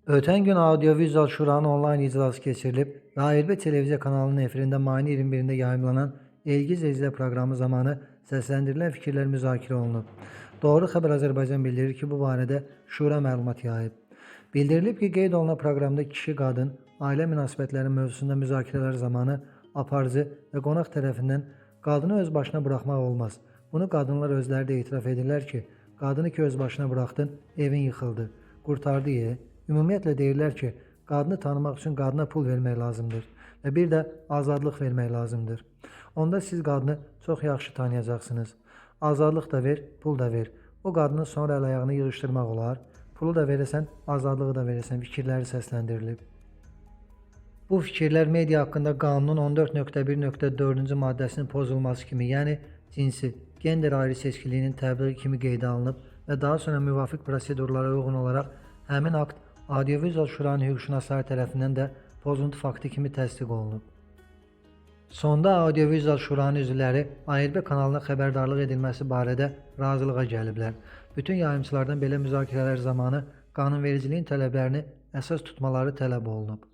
Ötən gün Audiovizual Şuranın onlayn iclası keçirilib və ARB televiziya kanalının efirində mayın 21-də yayımlanan Elgiz İzlə proqramı zamanı səsləndirilən fikirlər müzakirə olunub. Doğru Xəbər Azərbaycan bildirir ki, bu barədə Şura məlumat yayıb. Bildirilib ki, qeyd olunan proqramda kişi-qadın, ailə münasibətləri mövzusunda müzakirələr zamanı aparıcı və qonaq tərəfindən qadını öz başına buraxmaq olmaz. Bunu qadınlar özləri də etiraf edirlər ki, qadını ki öz başına buraxdın, evin yıxıldı, qurtardı ye. Ümumiyyətlə deyirlər ki, qadını tanımaq üçün qadına pul vermək lazımdır və bir də azadlıq vermək lazımdır. Onda siz qadını çox yaxşı tanıyacaqsınız. Azadlıq da ver, pul da ver. O qadının sonra əl ayağını yığışdırmaq olar. Pulu da verəsən, azadlığı da verəsən fikirləri səsləndirilib. Bu fikirlər media haqqında qanunun 14.1.4-cü maddəsinin pozulması kimi, yəni cinsi, gender ayrı seçkiliyinin təbliği kimi qeydə alınıb və daha sonra müvafiq prosedurlara uyğun olaraq həmin akt Audiovizual Şuranın hüquqşünasları tərəfindən də pozuntu faktı kimi təsdiq olunub. Sonda Audiovizual Şuranın üzvləri ARB kanalına xəbərdarlıq edilməsi barədə razılığa gəliblər. Bütün yayımçılardan belə müzakirələr zamanı qanunvericiliyin tələblərini əsas tutmaları tələb olunub.